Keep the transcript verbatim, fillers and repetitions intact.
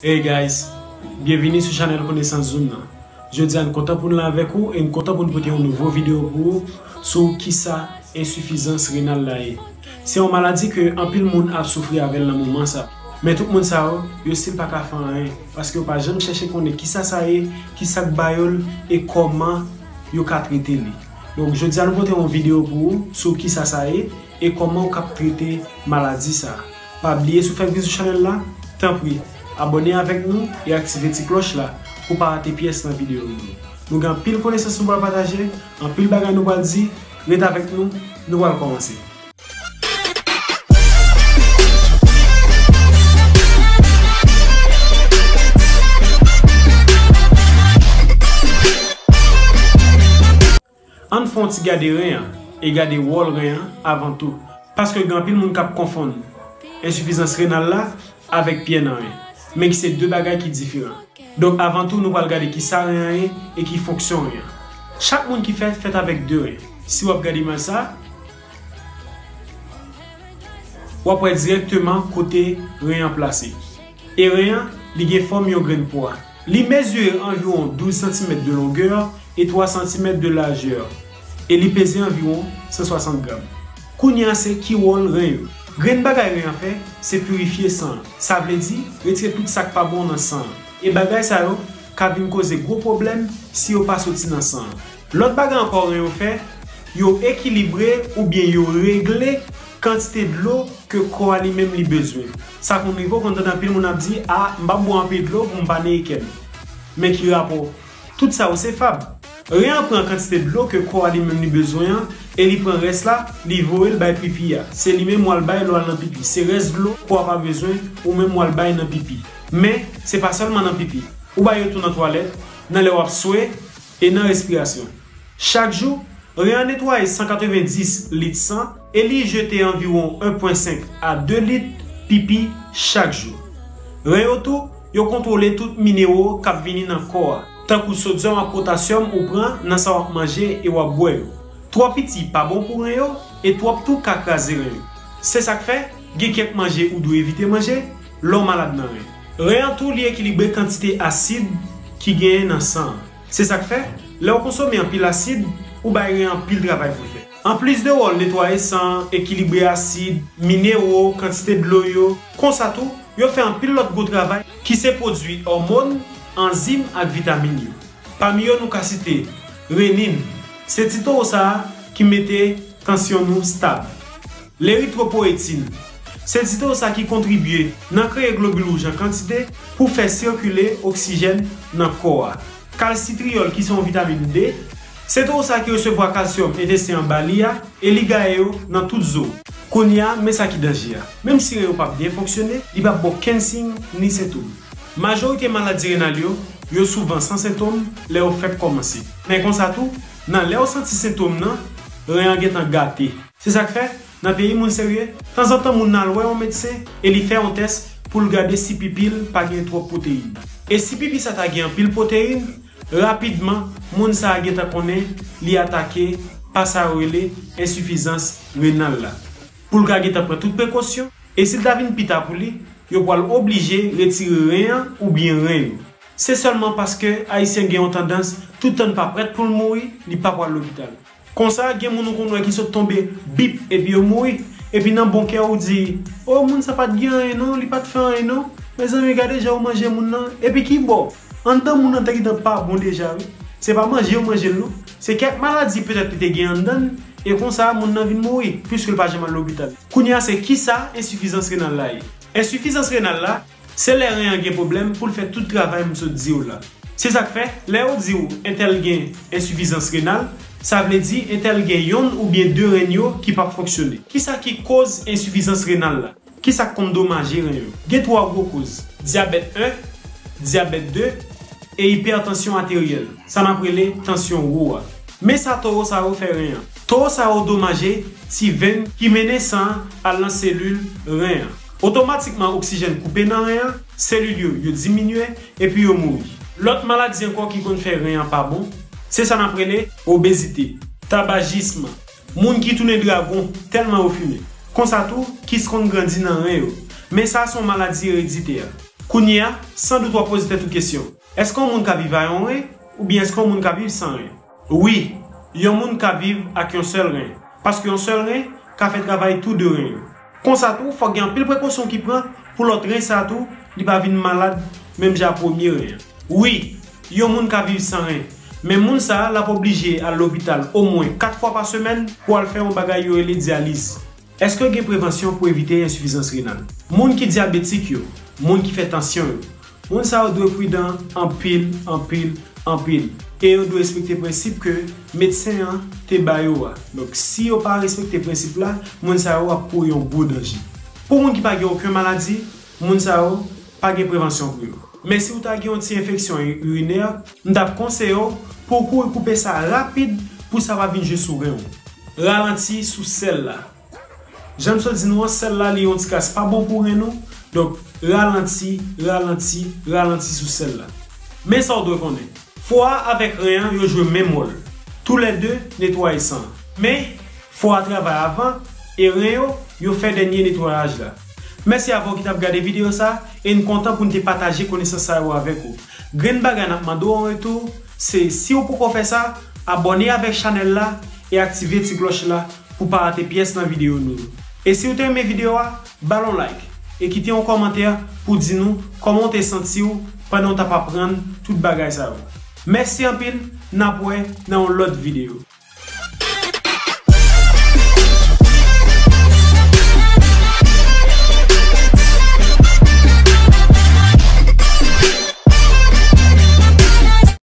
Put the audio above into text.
Hey guys, byenvini sou chanèl Konesans Zoom nan. Jodi a n kontan pou n la avèk ou e n kontan pou n pote yon nouvo videyo pou ou sou kisa ensifizans renal la ye. Se yon maladi ke anpil moun ap soufri avè l nan moman sa. Men tout moun sa yo, yo still pa ka fè anyen, paske yo pa janm chèche konnen kisa sa ye, kisa k ba yo l e kòman yo ka trete li. Donk, jodi a nou pote yon videyo pou ou sou kisa sa ye e kòman ou kab trete maladi sa. Pa bliye si w fèk vin sou chanèl la, tanpri, abòne avèk nou e aktive ti klòch la pou w pa rate pyès nan videyo yo. Nou gen anpil konesans nou pral pataje, anpil bagay nou pral di, ret avèk nou, nou pral kòmanse. Ann fè yon ti gade ren an e gade wòl ren an avan tou. Paske gen anpil moun k ap konfonn ensifizans renal la avèk pyè nan ren, men ki se de bagay ki diferan. Donk, avan tou, nou pral gade kisa ren an ye e ki fonksyon ren an. Chak moun ki fèt, fèt avèk de ren. Si w ap gade imaj sa, w ap wè dirèkteman kote ren an plase. E ren an, li gen fòm yon grenn pwa. Li mezire anviwon douz santimèt de longè e twa santimèt de lajè. E li peze anviwon san swasant gram. Kounye a se ki wòl ren yo. Grenn bagay ren an fè, se pirifye san an. Sa vle di, retire tout sa k pa bon nan san an. E bagay sa yo ka vin koze gwo pwoblèm si yo pa soti nan san an. Lòt bagay ankò ren yo fè, yo ekilibre oubyen yo regle kantite dlo ke kò a li menm li bezwen. Sa konn rive w konn tande anpil moun ap di, "A, m p ap bwè anpil dlo pou m pa neye kè m." Men ki rapò? Tout sa yo se fab. Ren an pran kantite dlo ke kò a li menm li bezwen an, e li pran rès la, li voye l bay pipi a. Se li menm w al bay lè w al nan pipi. Se rès dlo kò a pa bezwen, ou menm w al bay nan pipi. Men, se pa sèlman nan pipi. Ou bay yo tou nan twalèt, nan lè w ap swe, e nan respirasyon. Chak jou, ren an netwaye san katrevenndis lit san e li jete anviwon en pwen senk a de lit pipi chak jou. Ren yo tou, yo kontwole tout minewo k ap vini nan kò a, tankou sodyòm ak potasyòm ou pran nan sa w ap manje e w ap bwè yo. Twò piti pa bon pou ren yo, e twòp tou ka kraze ren yo. Se sa k fè, gen kèk manje ou dwe evite manje lè w malad nan ren. Ren an tou, li ekilibre kantite asid ki genyen nan san an. Se sa k fè, lè w konsome anpil asid, ou bay ren an anpil travay pou l fè. Anplis de wòl netwaye san an, ekilibre asid, minewo, kantite dlo yo, konsa tou, yo fè anpil lòt gwo travay ki se pwodui òmòn, anzim ak vitamin yo. Pami yo nou ka site renin, se ti towo sa a ki mete tansyon nou stab. Leritwopoyetin, se ti towo sa ki kontribye nan kreye globil wouj an kantite pou fè sikile oksijèn nan kò a. Kalsitriyòl ki se yon vitamin D, se towo sa ki resevwa kalsyòm entesten an ba li a e li gaye yo nan tout zo. Kounye a, men sa ki danje a. Menm si ren yo p ap byen fonksyone, li p ap ba w okenn siy ni sentòm. Majorite maladi renal yo, yo souvan san sentòm lè yo fèk kòmanse. Men konsa tou, nan lè w santi sentòm nan, ren an gentan gate. Se sa k fè, nan peyi moun serye, tanzantan moun nan al wè yon medsen e li fè yon tès pou l gade si pipi l pa gen twòp pwoteyin. E si pipi sa ta gen anpil pwoteyin, rapidman, moun sa a gentan konnen li atake pa sa yo rele ensifizans renal la. Pou l ka gentan pran tout prekosyon, e si l ta vin pita pou li, yo pral oblije retire ren an oubyen ren yo. Se sèlman paske Ayisyen gen yon tandans tout tan n pa prèt pou l mouri, li pa pral lopital. Konsa, gen moun ou konn wè ki sot tonbe, bip, epi yo mouri. Epi nan bon kè ou di, "O, moun sa pa t gen anyen non, li pa t fè anyen non. Mezanmi, gade jan ou manje moun nan." Epi ki bò? Anndan moun nan te gentan pa bon deja, wi. Se pa manje yo manje l non. Se kèk maladi petèt li te gen anndan l, e konsa moun nan vin mouri, piske l pa janm al lopital. Kounye a, se kisa ensifizans renal la ye? Ensifizans renal la, se lè ren an gen pwoblèm pou l fè tout travay m sot di w la. Se sa k fè, lè yo di w entèl gen ensifizans renal, sa vle di entèl gen yonn oubyen de ren yo ki p ap fonksyone. Kisa ki koz ensifizans renal la? Kisa k konn domaje ren yo? Gen twa gwo koz, dyabèt en, dyabèt de e ipètansyon ateryèl, sa n ap rele tansyon wo a. Men sa towo sa yo fè ren an. Towo sa yo domaje ti venn ki mennen san an al nan selil ren an. Otomatikman, oksijèn koupe nan ren an, selil yo, yo diminye, epi yo mouri. Lòt maladi ankò ki konn fè ren an pa bon, se sa n ap rele obezite, tabajism, moun ki tounen dragon tèlman yo fimen. Konsa tou, kis konn grandi nan ren yo. Men sa se yon maladi ereditè. Kounye a, sandout w ap poze tèt ou kesyon, èske yon moun ka viv a yon ren, oubyen èske yon moun ka viv san ren? Wi, yon moun ka viv ak yon sèl ren, paske yon sèl ren ka fè travay tou de ren yo. Konsa tou, fòk gen anpil prekosyon ki pran pou lòt ren sa tou, li pa vin malad menm jan ak premye ren an. Wi, yon moun ka viv san ren, men moun sa a l ap oblije al lopital omwen kat fwa pa semèn pou al fè yon bagay yo rele dyaliz. Èske gen prevansyon pou evite ensifizans renal? Moun ki dyabetik yo, moun ki fè tansyon yo, moun sa yo dwe pridan anpil, anpil, anpil. E yo dwe respekte prensip ke medsen an te ba yo a. Donk, si yo pa respekte prensip la, moun sa yo ap kouri yon gwo danje. Pou moun ki pa gen okenn maladi, moun sa yo pa gen prevansyon pou yo. Men si w ta gen yon ti enfeksyon irinè, m t ap konseye w pou w kouri koupe sa rapid pou sa pa vin jwe sou ren w. Ralanti sou sèl la. Jan m sot di nou an, sèl la li yon ti kras pa bon pou ren nou. Donk, ralanti, ralanti, ralanti sou sèl la. Men sa w dwe konnen. Fwa a avèk ren an yo jwe menm wòl. Toulède netwaye san. Men, fwa a travay avan, e ren yo, yo fè dènye netwayaj la. Mèsi avè w ki t ap gade videyo sa, e n kontan pou n te pataje konesans sa yo avèk ou. Grenn bagay n ap mande w an retou, se si w poko fè sa, abòne avèk chanèl la e aktive ti klòch la pou pa rate pyès nan videyo nou yo. E si w te renmen videyo a, ba l yon like e kite yon kòmantè pou di nou kòman w te santi w pandan w t ap aprann tout bagay sa yo. Mèsi anpil, n ap wè nan yon lòt videyo.